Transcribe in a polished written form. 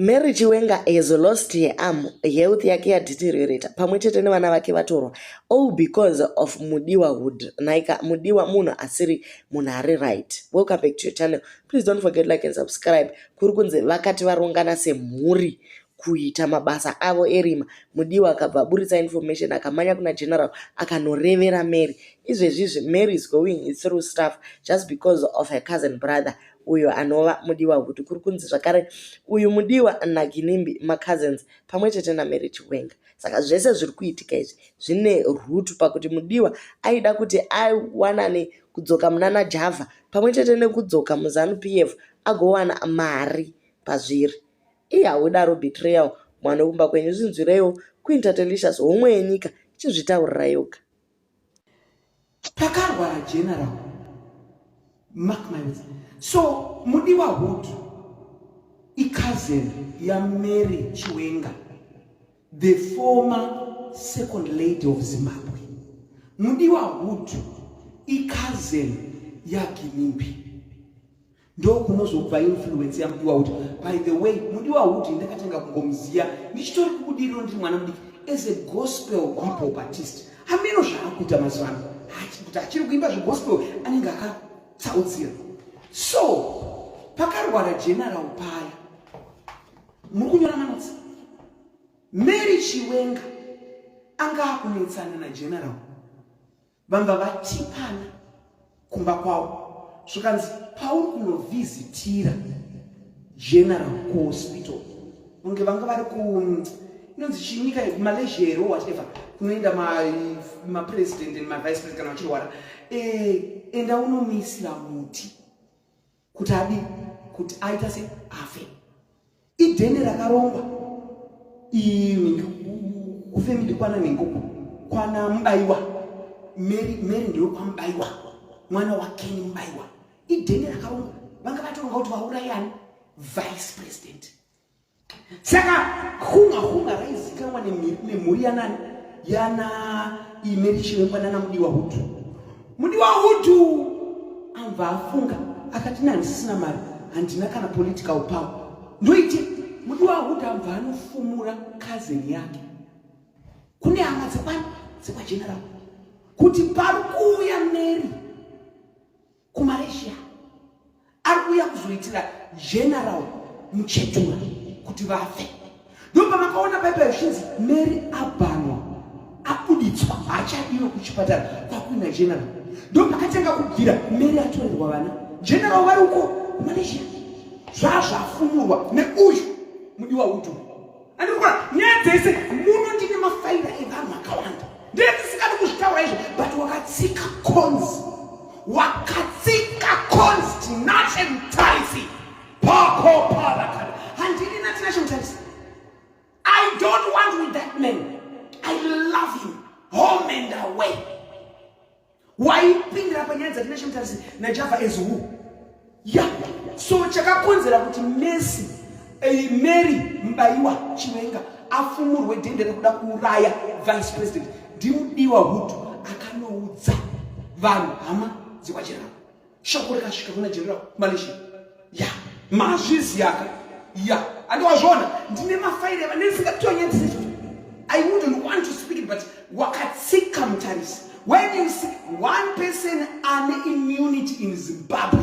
Mary Chiwenga has lost her arm, health yake yadeteriorata pamwe chete nevana vake vatorwa all because of Mudiwa Hood. Naika Mudiwa munhu asiri munhu ari right. Welcome back to your channel. Please don't forget like and subscribe. Kuri kunzi vakati varongana semhuri kuita mabasa avo erima. Mudiwa akabva aburitsa information akamanya kuna General akanorevera Mary. Izvezvizvi Mary is going through stuff just because of her cousin brother uyo anova Mudiwa Hood. Kuri kunzi zvakare uyu Mudiwa naGinimbi macousins pamwe chete naMary Chiwenga. Saka zvese zviri kuitika izvi zvine root pakuti Mudiwa aida kuti awanane kudzoka munana Java pamwe chete nekudzoka muZanu PF agowana mari pazviri. Iye haudaro betrayal mwana wekumba kwenyu zvinzwireiwo kuIntertelicious homwe yenyika ichizvitaurira yoga. Pakarwara General, mark my words. So Mudiwa Hood icousin yaMary Chiwenga, the former second lady of Zimbabwe. Mudiwa Hood icousin yaGinimbi. Ndokunozobva influence yaMudiwa Hood. By the way, Mudiwa Hood ndakatanga kungomuziya ndichitori kubudiriro ndiri mwana mudiki as a gospel hip hop artist. Hameno zvaakuita mazuva ano, kuti achiri kuimba zvegospel anenge akatsautsira. So pakarwara General paya, muri kunyora manotes, Mary Chiwenga anga akunetsana naGeneral, vanga vatipana kumba kwavo, zvikanzi pauri kunovhizitira General kuhospital, kunge vanga vari ku inonzi chinyika Malaysia here, whatever, kunoenda mapresident and mavice president kana vachirwara, enda unomuisira muti kuti adi kuti aita se afe. Idhende rakarongwa kufamily kwana Nenguku, kwana Mubaiwa. Mary, Mary ndiwe kwaMubaiwa, mwana waKeni Mubaiwa. Idhende rakarongwa, vanga vatoronga kuti vaurayani vice president. Saka hunga hunga raizikanwa nemhuri yanani, yana iMary Chiwenga nana Mudiwa Hood. Mudiwa Hood amva afunga akati, "Nhandisisina mari, handina kana political power, ndoite." Mudiwa Hood amva anofumura cousin yake kune hama dzekwani, dzekwaGeneral, kuti pari kuuya Mary kuMalaysia, ari kuuya kuzoitira General muchetura kuti vafe. Ndopamakaona paipa zvichinzi Mary abhanwa, abuditswa, haachadiwe kuchipatara kwakuina General. Ndopakatanga kubvira Mary atorerwa vana, General vari uko kuMalaysia, zvazvafumurwa neuyu Mudiwa Hood. Andikukona nyaya dzese muno, ndine mafaira evanhu akawanda, ndetisikadi kuzvitaura izvo, but wakatsika cons, wakatsika cons. Tinashe Mutarisi pako parakada, handidi naTinashe Mutarisi. I don't want with that man. I love him home and away. Waipindira panyaya dzaTinashe Mutarisi naJava as who? Ya, so chakakonzera kuti Messi, Mary Mubaiwa Chiwenga afumurwe dhende rekuda kuuraya vice president ndiMudiwa Hood akanoudza vanhu hama dzekwaGeneral. Shoko rikasvika kuna General Malaysia. Ya, mazviziyaka ya, andiwazviona, ndine mafairi eva ndisingatonya. I wouldn't want to speak it, but wakatsika Mutarisi. When you see one person ane immunity in Zimbabwe,